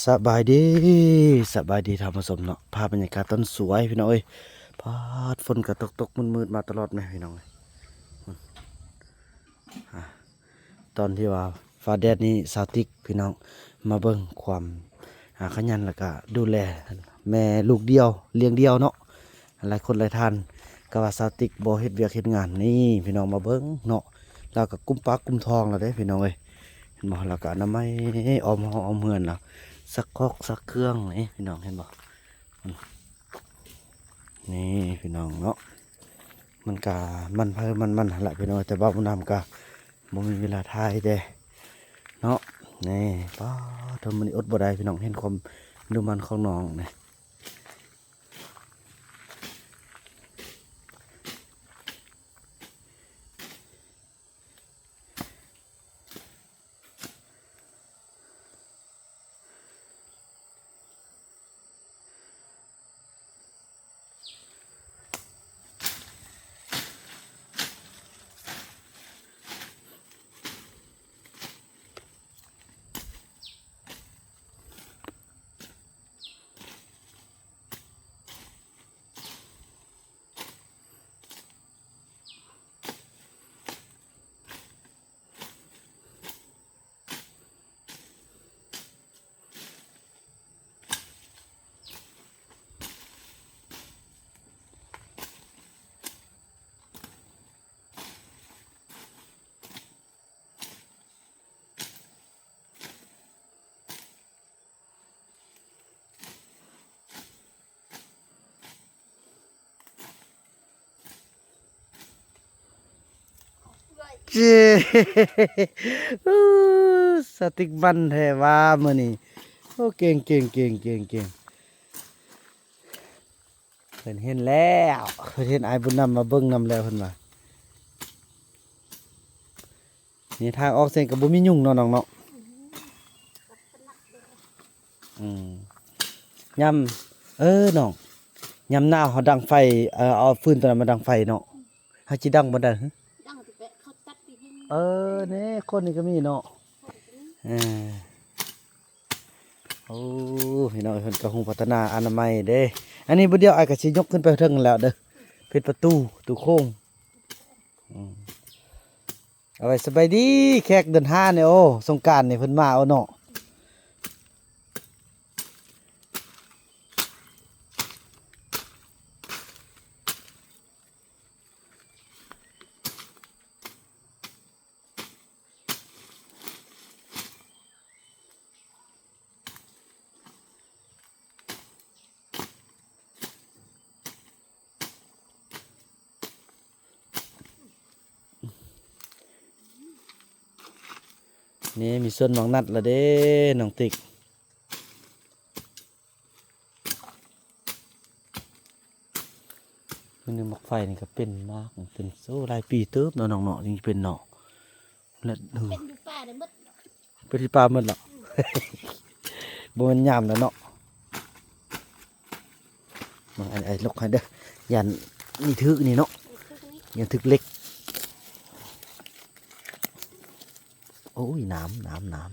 ສະບາຍດີ ສະບາຍດີທ່ານຜູ້ຊົມເນາະ ພາບບັນຍາກາດຕອນສວຍພີ່ນ້ອງເອີຍ. ປາດ ຝົນກໍຕົກໆມືດໆມາຕະຫຼອດແມະພີ່ນ້ອງເອີຍ. ອ່າ ຕອນທີ່ວ່າຟ້າແດດນີ້ ສາວຕິກພີ່ນ້ອງ ມາເບິ່ງຄວາມ ອ່າ ຂະຫຍັນ ແລ້ວກະດູແລແມ່ລູກດຽວ ລ້ຽງດຽວເນາະ. ຫຼາຍຄົນຫຼາຍທ່ານກໍວ່າສາວຕິກບໍ່ເຮັດວຽກເຮັດງານ. ນີ້ພີ່ນ້ອງມາເບິ່ງເນາະ ລາວກໍກຸມປາກກຸມທ້ອງແລ້ວເດ້ພີ່ນ້ອງເອີຍ. ເຫັນບໍ່? ລາວກໍອະນາໄມອ້ອມຫ້ອງອ້ອມເຮືອນລາວ ຊັກຄອກຊັກເຄື່ອງນີ້ພີ່ນ້ອງເຫັນບໍ່? ນີ້ພີ່ນ້ອງເນາະ ມັນກະມັນໃຜມັນມັນຫັ້ນລະພີ່ນ້ອງ ແຕ່ວ່າບຸນນຳກະບໍ່ມີເວລາຖ່າຍເດ້ເນາະ. ນີ້ ປາດໂທ້ ມື້ນີ້ອົດບໍ່ໄດ້ພີ່ນ້ອງ ເຫັນຄວາມດຸໝັ່ນຂອງນ້ອງນີ້. ເຈ້ ອູ້ ສະຕິກມັນແທ້ວ່າມື້ນີ້. ໂອ້ ເກັ່ງໆໆໆໆ ເພິ່ນເຫັນແລ້ວ ເພິ່ນເຫັນອ້າຍບຸນນຳມາເບິ່ງນຳແລ້ວເພິ່ນວ່າ. ນີ້ທາງອອກເຊັ່ນກໍບໍ່ມີຍຸງເນາະນ້ອງເນາະ. ອືມ ຍາມ ເອີ ນ້ອງ ຍາມໜາວເຮົາດັງໄຟ ເອີ ເອົາຟືນຕົວນັ້ນມາດັງໄຟເນາະ ເຮົາຊິດັງບໍ່ໄດ້ຫື? ດັງແຕ່ເຂົາຕັດທີ່ເຫັນ ເອີ ນີ້ ຄົນນີ້ກໍມີເນາະ. ເອີ ໂອ້ ພີ່ນ້ອງເພິ່ນກໍຮູ້ພັດທະນາອະນາໄມເດ້. ອັນນີ້ບໍ່ດຽວອ້າຍກໍຊິຍົກຂຶ້ນໄປເທິງແລ້ວເດີ ປິດປະຕູ ຕູໂຄງ. ອືມ ເອົາໄວ້ສະບາຍດີແຂກເດືອນຫ້ານີ້. ໂອ້ ສົງການນີ້ເພິ່ນມາເອົາເນາະ. ນີ້ມີສວນໝາກນັດລະເດ້ ນ້ອງຕິກ. ມັນນີ້ໝາກໄຟນີ້ກໍເປັນໝາກ ເປັນ ໂອ້ ຫຼາຍປີເຕີບເນາະນ້ອງເນາະ ຈຶ່ງເປັນເນາະ. ແລ້ວ ເປັນຢູ່ປ່າໄດ້ໝົດ ເປັນຢູ່ປ່າໝົດເນາະ. ບໍ່ແມ່ນຍາມແລ້ວເນາະ. ເບິ່ງ ອ້າຍຫຼົກໃຫ້ເດີ ຢ້ານມີຖືກນີ້ເນາະ ຢ້ານຖືກເຫຼັກ. ໂອ້ຍ ນ້ຳ ນ້ຳ ນ້ຳ.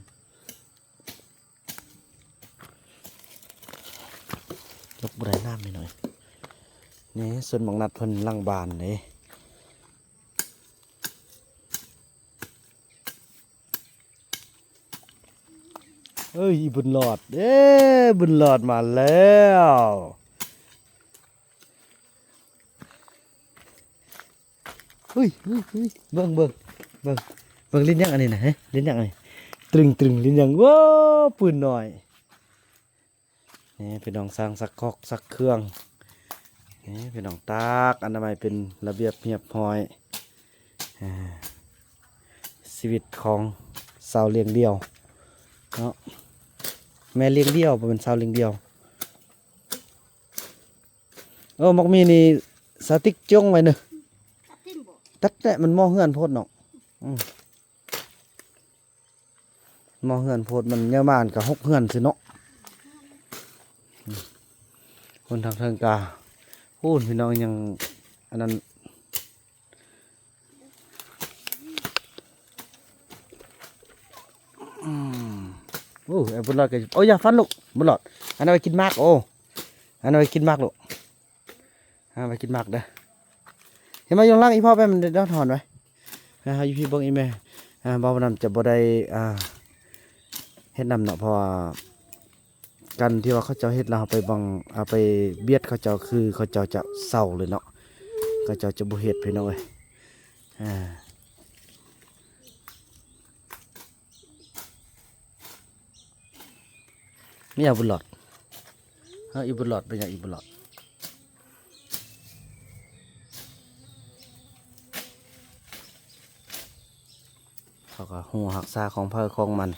ຫຼົກບໍ່ໄດ້ ນ້ຳນິດໜ້ອຍ. ນີ້ສວນໝາກນັດເພິ່ນຫຼັງບ້ານເດ້. ເອີຍ ບຸນຫຼອດເດ້ ບຸນຫຼອດມາແລ້ວ. ເຮີ້ຍ ເຮີ້ຍ ເຮີ້ຍ ເບິ່ງ ເບິ່ງ ເບິ່ງ ເບິ່ງ ຫຼິ້ນຫຍັງອັນນີ້ນະ ເຮີ້ຍ ຫຼິ້ນຫຍັງອັນນີ້ ຕຶງໆ ຫຼິ້ນຫຍັງ ໂອ້ ປືນນ້ອຍ. ນີ້ພີ່ນ້ອງ ຊ່າງຊັກຄອກຊັກເຄື່ອງ ນີ້ພີ່ນ້ອງ ຕາກອະນາໄມເປັນລະບຽບຮຽບຮ້ອຍ. ອ່າ ຊີວິດຂອງສາວລ້ຽງດ່ຽວເນາະ ແມ່ລ້ຽງດ່ຽວ ບໍ່ແມ່ນສາວລ້ຽງດ່ຽວ. ເອີ ໝາກມີນີ້ສາວຕິກຈົ່ງໄວ້ເນີ ຕັດແຫຼະ ມັນໝໍ້ເຮືອນໂພດເນາະ. ອືມ ໝໍ້ເຮືອນໂພດ ມັນເຍີມານກໍຫົກເຮືອນຊິເນາະ. ອືມ ຄົນທາງເທິງກະ ໂອ້ ພີ່ນ້ອງ ຍັງອັນນັ້ນ. ອືມ ໂອ້ ໄອ້ບຸນຫຼອດກໍ ໂອ້ ຢ່າຟັນລູກ ບຸນຫຼອດ ອັນນັ້ນໄວ້ກິນໝາກ. ໂອ້ ອັນນັ້ນໄວ້ກິນໝາກລູກ ອ່າ ໄວ້ກິນໝາກເດີ. ເຫັນມາຢູ່ຫຼັງອີ່ພໍ່ແປມ ມັນໄດ້ດອນຮອນໄວ້ ອ່າ ເຮົາຢູ່ພີ້ເບິ່ງອີ່ແມ່ ອ່າ ເວົ້ານຳຈະບໍ່ໄດ້ ອ່າ ເຮັດນຳເນາະ ເພາະວ່າ ການທີ່ວ່າເຂົາເຈົ້າເຮັດແລ້ວ ເຮົາໄປບັງ ເຮົາໄປບຽດເຂົາເຈົ້າ ຄືເຂົາເຈົ້າຈະເຊົາເລີຍເນາະ ເຂົາເຈົ້າຈະບໍ່ເຮັດ ພີ່ນ້ອງເອີຍ ອ່າ. ມີຫຍັງບຸນຫຼອດ? ເອີ ອີ່ບຸນຫຼອດ ເປັນຫຍັງອີ່ບຸນຫຼອດ? ເຂົາກໍຮູ້ຮັກສາຂອງໃຜຂອງມັນ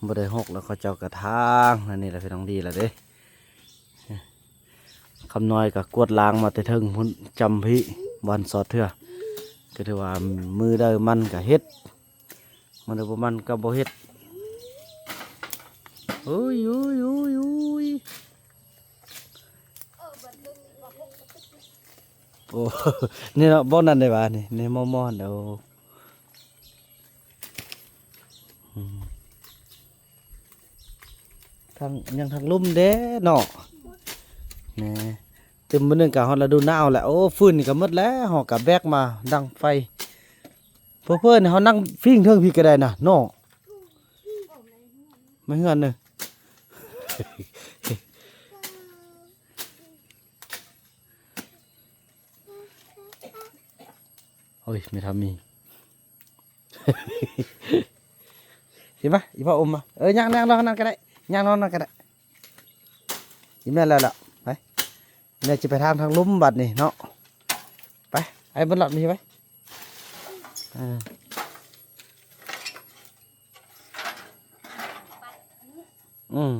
ບໍ່ໄດ້ຮົກແລ້ວເຂົາເຈົ້າກໍທາງ. ອັນນີ້ແຫຼະພີ່ນ້ອງ ດີແລ້ວເດ້. ຄຳນ້ອຍກໍກວດລ້າງມາແຕ່ເທິງພຸ້ນ ຈຳພີ້ ບໍ່ທັນສອດເທື່ອ ກໍຖືວ່າມື້ໃດມັນກໍເຮັດ ມັນບໍ່ມັນກໍບໍ່ເຮັດ. ໂອ້ຍ ໂອ້ຍ ໂອ້ຍ ໂອ້ຍ ໂອ້ ນີ້ເນາະ ບ່ອນນັ້ນໄດ້ຫວາ ນີ້ ນີ້ໝໍໆ ໂອ້ ອືມ ທາງ ຍັງທາງລຸ່ມເດ້ເນາະ ແນ່ ຕື່ມມື້ໜຶ່ງກໍຮອດລະດູໜາວແລ້ວ. ໂອ້ ຟືນນີ້ກໍໝົດແລ້ວ ເຮົາກໍແບກມາດັງໄຟ. ເພີ້ໆ ເຮົານັ່ງພິງເທິງພີ້ກໍໄດ້ນະເນາະ ມາເຮືອນເດີ. ໂອ້ຍ ແມ່ທຳມີ ຊິມາ ອີ່ພໍ່ອົມມາ ເອີ ຍ່າງ ຍ່າງລອງນັ້ນກໍໄດ້ ຍ່າງລອງນັ້ນກໍໄດ້. ອີ່ແມ່ແລ້ວລະ ໄປ ແມ່ຊິໄປທາງ ທາງລຸ່ມບັດນີ້ເນາະ ໄປ ໄອ້ບຸນຫຼອດ ມາພີ້ໄປ ເອີ ອືມ.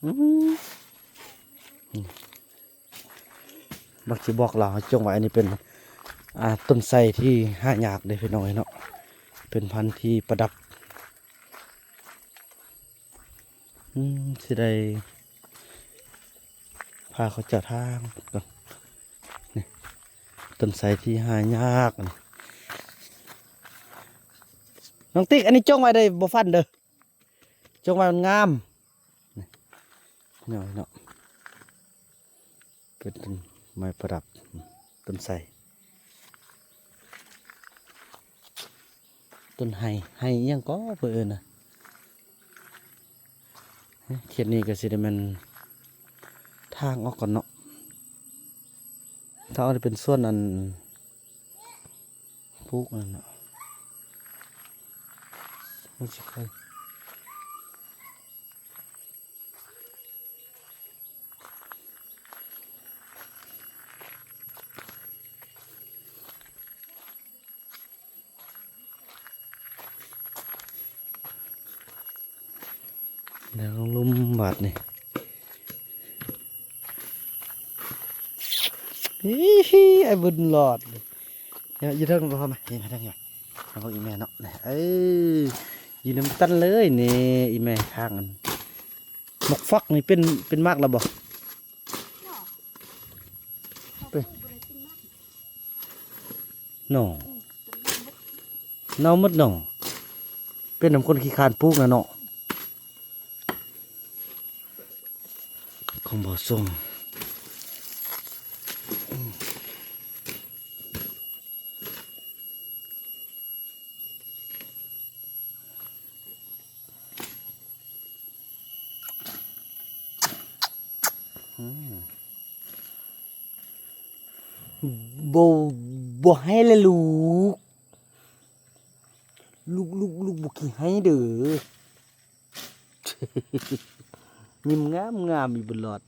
ອືມ ບັກຊິບອກລາວ ຈົ່ງໄວ້ ອັນນີ້ເປັນ ອ່າ ຕົ້ນໄຊທີ່ຫາຍາກເດ້ພີ່ນ້ອງເອີຍເນາະ ເປັນພັນທີ່ປະດັບ. ອືມ ຊິໄດ້ພາເຂົາເຈົ້າທາງກ່ອນ ນີ້ ຕົ້ນໄຊທີ່ຫາຍາກ ນ້ອງຕິກ ອັນນີ້ຈົ່ງໄວ້ເດີ ບໍ່ຟັນເດີ ຈົ່ງໄວ້ມັນງາມ ນີ້ ເນາະ ເນາະ. ເປັນຕົ້ນໄມ້ປະດັບ ຕົ້ນໄຊ ຕົ້ນໄຮ ໄຮອີ່ຫຍັງກໍເພິ່ນເອີ້ນນະ ເຂດນີ້ກໍຊິໄດ້ແມ່ນທາງອອກກ່ອນເນາະ ທາງອອກນີ້ເປັນສວນອັນ ປູກນັ້ນນະ ມັນຊິຄ່ອຍ ແລ້ວລົມບາດນີ້ ອີ່ ໄອ້ບຸນຫຼອດ ຢູ່ເທິງບໍ່ມາ ນີ້ມາເທິງ ມາເບິ່ງອີ່ແມ່ເນາະ ເອີ ຢູ່ນຳກັນເລີຍນີ້ ອີ່ແມ່ທາງອັນ ໝາກຟັກນີ້ເປັນ ເປັນໝາກແລ້ວບໍ່? ເປັນ ໜໍ່ ເນົ່າໝົດໜໍ່ ເປັນນຳຄົນຂີ້ຄ້ານປູກນະເນາະ ຂອງບໍ່ສົ່ງ. ອືມ ບໍ່ ບໍ່ໃຫ້ລະລູກ ລູກ ລູກ ລູກບໍ່ຂີ້ໃຫ້ເດີ ຍິ້ມງາມໆ ອີ່ບຸນຫຼອດ.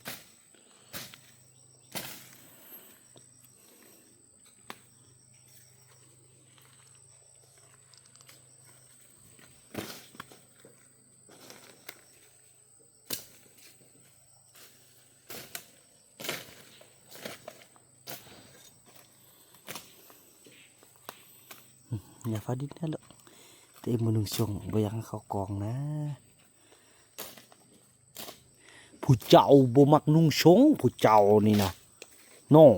ຢ່າຟ້າວດິນນະລູກ ແຕ່ອີກມື້ໜຶ່ງຊ່ວງ ບໍ່ຢາກໃຫ້ເຂົ້າກອງນະ. ຜູ້ເຈົ້າບໍ່ມັກນຸ່ງຊົງ ຜູ້ເຈົ້ານີ້ນະ ນ້ອງ.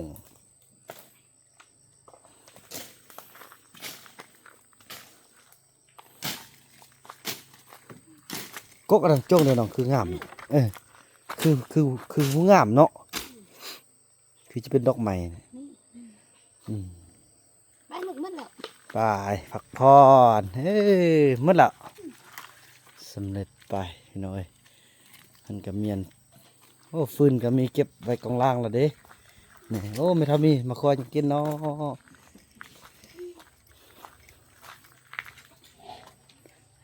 ກົກອັນນັ້ນຈົ່ງເດີ້ນ້ອງ ຄືງາມ ເອີ ຄື ຄື ຄືງາມເນາະ ຄືຈະເປັນດອກໄມ້ ນີ້ ອືມ ໄປລູກ ໝົດແລ້ວ ໄປພັກຜ່ອນ ເອີ ໝົດແລ້ວ ສຳເລັດໄປພີ່ນ້ອງເອີຍ ມັນກະມຽນ ໂອ້ ຟືນກໍມີເກັບໄວ້ກອງລ່າງແລ້ວເດ້ ນີ້ ໂອ້ ແມ່ເຖົ້າມີມາຄົວຫຍັງກິນເນາະ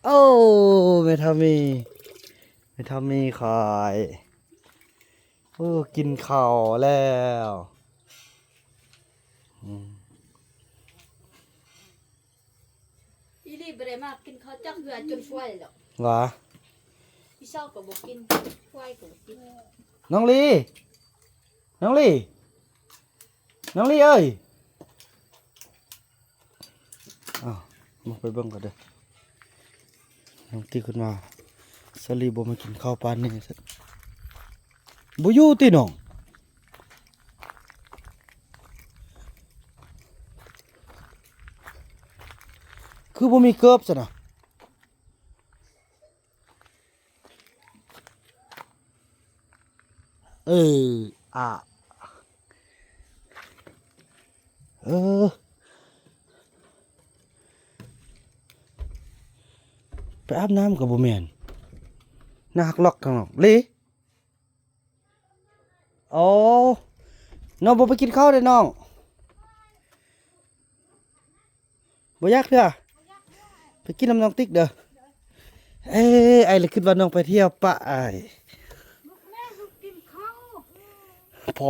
ໂອ້ ແມ່ເຖົ້າມີ ແມ່ເຖົ້າມີຂ້ອຍ ໂອ້ ກິນເຂົ້າແລ້ວ ອືມ. ອີ່ຫຼີບໍ່ໄດ້ມາກິນເຂົ້າຈັກເທື່ອຈົນຊ່ວຍແລ້ວ ຫວາ ອີ່ເຊົ້າກໍບໍ່ກິນ ຊ່ວຍກໍບໍ່ກິນ ນ້ອງລີ ນ້ອງລີ ນ້ອງລີເອີຍ ອ້າວ ມາໄປເບິ່ງກ່ອນເດີ້ ນ້ອງຕິກຂຶ້ນມາ ສາລີບໍ່ມາກິນເຂົ້າປານນີ້ ບໍ່ຢູ່ຕິນ້ອງ ຄືບໍ່ມີເກີບຊັ້ນນະ ເອີ ອາ ເອີ ໄປອາບນ້ຳກໍບໍ່ແມ່ນ ໜ້າຮັກລັອກຂ້າງນອກ ລີ. ໂອ້ ນ້ອງບໍ່ໄປກິນເຂົ້າເດ້ນ້ອງ ບໍ່ຢາກເທື່ອ ໄປກິນນຳນ້ອງຕິກເດີ້ ເອີ ອ້າຍລະຄິດວ່ານ້ອງໄປທ່ຽວປະອ້າຍ ລູກແມ່ລູກກິນເຂົ້າ ພໍ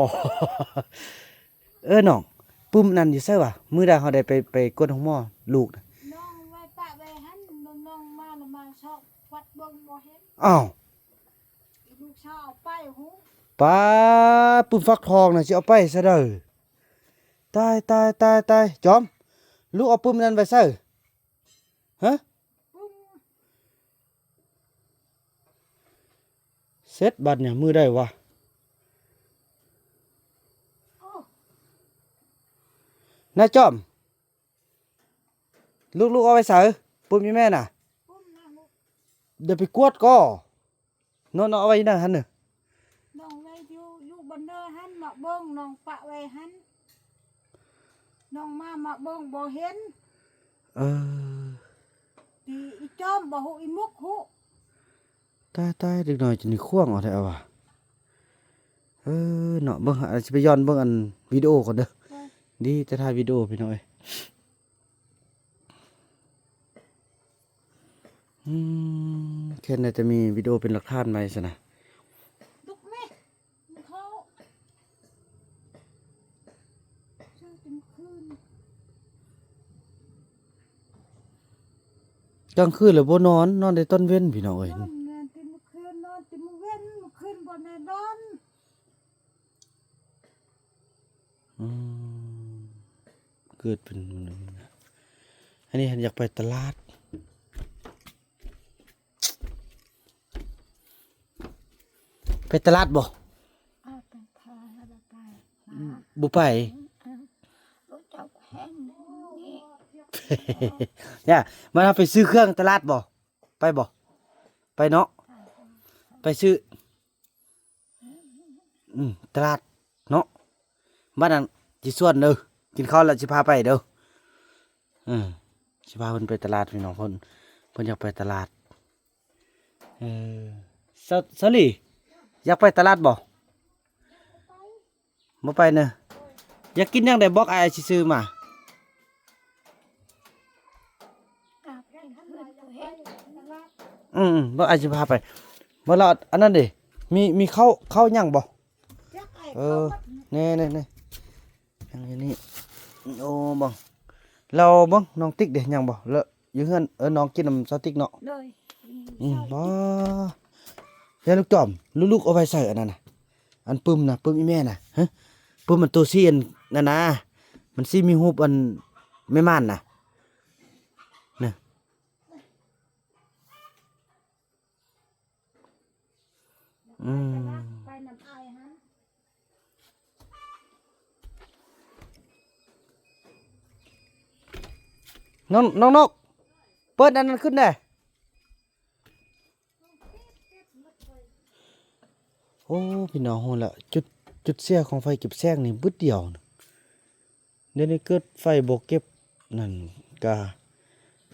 ເອີ ນ້ອງ ປຶ້ມນັ້ນຢູ່ໃສຫວາ ມື້ໃດເຮົາໄດ້ໄປ ໄປກວດໂຮງໝໍລູກນະ ນ້ອງໄວ້ປະໄວ້ຫັ້ນ ນ້ອງມາລະມາຊອກວັດເບິ່ງບໍ່ເຫັນ ອ້າວ ລູກສາວເອົາໄປພຸ້ນ ປ້າ ປຶ້ມຟັກທອງນະ ຊິເອົາໄປໃສເດີ ຕາຍ ຕາຍ ຕາຍ ຕາຍ ຈອມ ລູກເອົາປຶ້ມນັ້ນໄວ້ໃສ ຮະ ປຶ້ມ ເສັດບາດນີ້ ມື້ໃດວະ ໂອ້ ນາຍຈອມ ລູກ ລູກເອົາໄວ້ໃສ ປຶ້ມອີ່ແມ່ນະ ປຶ້ມນະລູກ ດຽວໄປກວດກໍ ນ້ອງ ນ້ອງເອົາໄວ້ຢູ່ໃນຫັ້ນເນີ ນ້ອງໄວ້ຢູ່ ຢູ່ບັນເດີຫັ້ນ ມາເບິ່ງ ນ້ອງປະໄວ້ຫັ້ນ ນ້ອງມາ ມາເບິ່ງບໍ່ເຫັນ ເອີ ອີ່ຈອມບໍ່ຮູ້ ອີ່ມຸກຮູ້ ຕາຍ ຕາຍ ເດັກນ້ອຍຈະນີ້ຂວ້າງເອົາແທ້ວ່າ ເອີ ເນາະ ເບິ່ງ ອາ ຊິໄປຍ້ອນເບິ່ງອັນວິດີໂອກ່ອນເດີ ເອີ ດີແຕ່ຖ່າຍວິດີໂອພີ່ນ້ອງເອີຍ ອືມ ແຄ່ໄດ້ແຕ່ມີວິດີໂອເປັນຫຼັກຖານໄວ້ຊັ້ນນະ ລຸກແມ່ ກິນເຂົ້າ ຊື່ແຕ່ມື້ຄືນ ກາງຄືນລະບໍ່ນອນ ນອນແຕ່ຕອນເວັນພີ່ນ້ອງເອີຍ ນອນແຕ່ມື້ຄືນ ນອນແຕ່ມື້ເວັນ ມື້ຄືນບໍ່ໄດ້ນອນ. ອືມ ເກີດເປັນ ອັນນີ້ຫັ້ນຢາກໄປຕະຫຼາດ ໄປຕະຫຼາດບໍ່? ເອົາໄປຂາຍ ບໍ່ໄປ ບໍ່ໄປ ອືມ ເຈົ້າແພງນີ້ ຢ່າ ມາເຮົາໄປຊື້ເຄື່ອງຕະຫຼາດບໍ່? ໄປບໍ່? ໄປເນາະ ໄປ ໄປຊື້ ອືມ ຕະຫຼາດເນາະ ບາດນັ້ນຊິຊວນເດີ ກິນເຂົ້າແລ້ວຊິພາໄປເດີ ເອີ ຊິພາເພິ່ນໄປຕະຫຼາດພີ່ນ້ອງ ເພິ່ນ ເພິ່ນຢາກໄປຕະຫຼາດ ເອີ ສາ ສາລີ ຢາກໄປຕະຫຼາດບໍ່? ບໍ່ໄປເນີ ຢາກກິນຫຍັງໃດບອກອ້າຍຊິຊື້ມາ ອືມໆ ບອກອ້າຍຊິພາໄປ ບໍ່ລະ ອັນນັ້ນເດ ມີ ມີເຂົ້າ ເຂົ້າຫຍັງບໍ່? ເອີ ແນ່ໆໆ ຍັງຢູ່ນີ້ ໂອ້ ເບິ່ງ ລາວເບິ່ງ ນ້ອງຕິກເດ ຍັງບໍ່? ລະ ຢູ່ເຮືອນ ເອີ ນ້ອງກິນນຳສາວຕິກເນາະ ໂດຍ ອືມ ບໍ່ ແລ້ວລູກຈອມ ລູກໆ ເອົາໄວ້ໃສອັນນັ້ນນະ ອັນປຶ້ມນະ ປຶ້ມອີ່ແມ່ນະ ຮະ ປຶ້ມອັນໂຕສີອັນນັ້ນນະ ມັນຊິມີຮູບອັນແມ່ມ່ານນະ ນະ ອືມ. ນ້ອງ ນ້ອງນົກ ເປີດອັນນັ້ນຂຶ້ນແດ່. ໂອ້ ພີ່ນ້ອງ ຮູ້ແລ້ວ ຈຸດ ຈຸດເສຍຂອງໄຟເກັບແສງນີ້ບຶດດຽວນະ. ດຽວນີ້ເກີດໄຟບໍ່ເກັບນັ້ນກະ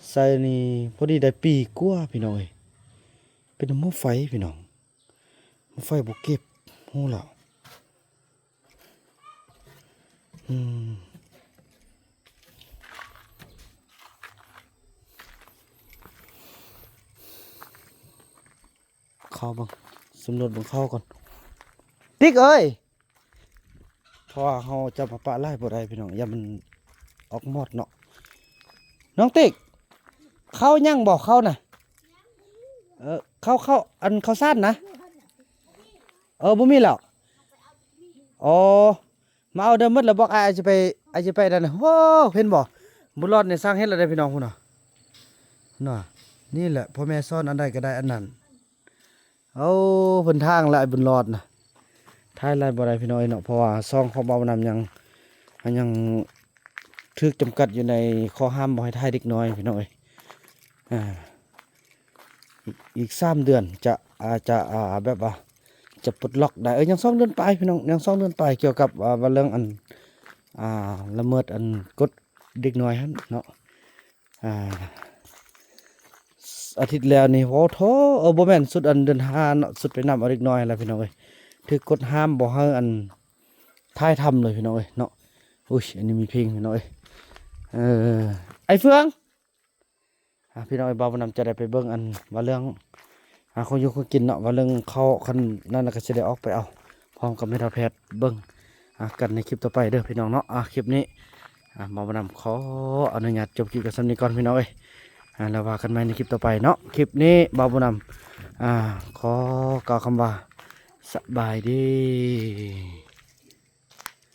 ໃສ່ນີ້ພໍດີໄດ້ປີກວ່າພີ່ນ້ອງເອີຍ. ເປັນໝໍ້ໄຟພີ່ນ້ອງ ໝໍ້ໄຟບໍ່ເກັບ ຮູ້ແລ້ວ. ອືມ ເຂົ້າເບິ່ງ ສຳຫຼວດເບິ່ງເຂົ້າກ່ອນ ຕິກເອີຍ. ເພາະວ່າເຮົາຈະມາປະຫຼາຍບໍ່ໄດ້ພີ່ນ້ອງ ຢ້ານມັນອອກມອດເນາະ. ນ້ອງຕິກ ເຂົ້າຍັງບໍ່ ເຂົ້ານະ? ເອີ ເຂົ້າ ເຂົ້າ ອັນເຂົ້າສານນະ? ເອີ ບໍ່ມີແລ້ວ. ອໍ ມາເອົາເດີ ໝົດແລ້ວບອກ ອ້າຍ ອ້າຍຊິໄປ ອ້າຍຊິໄປນັ້ນ. ໂອ້ ເຫັນບໍ່ ບຸນຫຼອດນີ້ສ້າງເຮັດແລ້ວເດ້ພີ່ນ້ອງ ພຸ້ນນະ ນະ. ນີ້ແຫຼະ ພໍ່ແມ່ສອນອັນໃດກໍໄດ້ອັນນັ້ນ. ໂອ້ ເພິ່ນທາງແລ້ວ ອ້າຍບຸນຫຼອດນະ ຖ່າຍຫຼາຍບໍ່ໄດ້ພີ່ນ້ອງເອີຍເນາະ ເພາະວ່າຊ່ອງຂອງບ່າວນຳຍັງ ຍັງຖືກຈຳກັດຢູ່ໃນຂໍ້ຫ້າມບໍ່ໃຫ້ຖ່າຍເດັກນ້ອຍພີ່ນ້ອງເອີຍ. ອ່າ ອີກ ອີກສາມເດືອນຈະ ອາດຈະ ອ່າ ແບບວ່າຈະປົດລັອກໄດ້. ເອີ ຍັງສອງເດືອນປາຍພີ່ນ້ອງ ຍັງສອງເດືອນປາຍ ກ່ຽວກັບ ອ່າ ວ່າເລື່ອງອັນ ອ່າ ລະເມີດອັນກົດເດັກນ້ອຍຫັ້ນເນາະ. ອ່າ ອາທິດແລ້ວນີ້ ໂອ້ໂຖ ເອີ ບໍ່ແມ່ນ ຊຸດອັນເດືອນຫ້າເນາະ ຊຸດໄປນຳເອົາເດັກນ້ອຍຫັ້ນແຫຼະພີ່ນ້ອງເອີຍ ຖືກກົດຫ້າມບໍ່ໃຫ້ອັນ ຖ່າຍທຳເລີຍພີ່ນ້ອງເອີຍເນາະ. ອຸ້ຍ ອັນນີ້ມີເພງພີ່ນ້ອງເອີຍ. ເອີ ອ້າຍເຟືອງ ອ່າ ພີ່ນ້ອງເອີຍ ບ່າວບຸນນຳຈະໄດ້ໄປເບິ່ງອັນວ່າເລື່ອງ ອ່າ ຂອງຢູ່ຂອງກິນເນາະ ວ່າເລື່ອງເຂົ້າ ຄັນນັ້ນລະກໍຊິໄດ້ອອກໄປເອົາ ພ້ອມກັບແມ່ເຖົ້າແພດເບິ່ງ ອ່າ ກັນໃນຄລິບຕໍ່ໄປເດີພີ່ນ້ອງເນາະ. ອ່າ ຄລິບນີ້ ອ່າ ບ່າວບຸນນຳຂໍອະນຸຍາດຈົບຄລິບກັນສ່ຳນີ້ກ່ອນພີ່ນ້ອງເອີຍ. ອ່າ ແລ້ວວ່າກັນໃໝ່ໃນຄລິບຕໍ່ໄປເນາະ. ຄລິບນີ້ບ່າວບຸນນຳ ອ່າ ຂໍກ່າວຄຳວ່າ ສະບາຍດີ.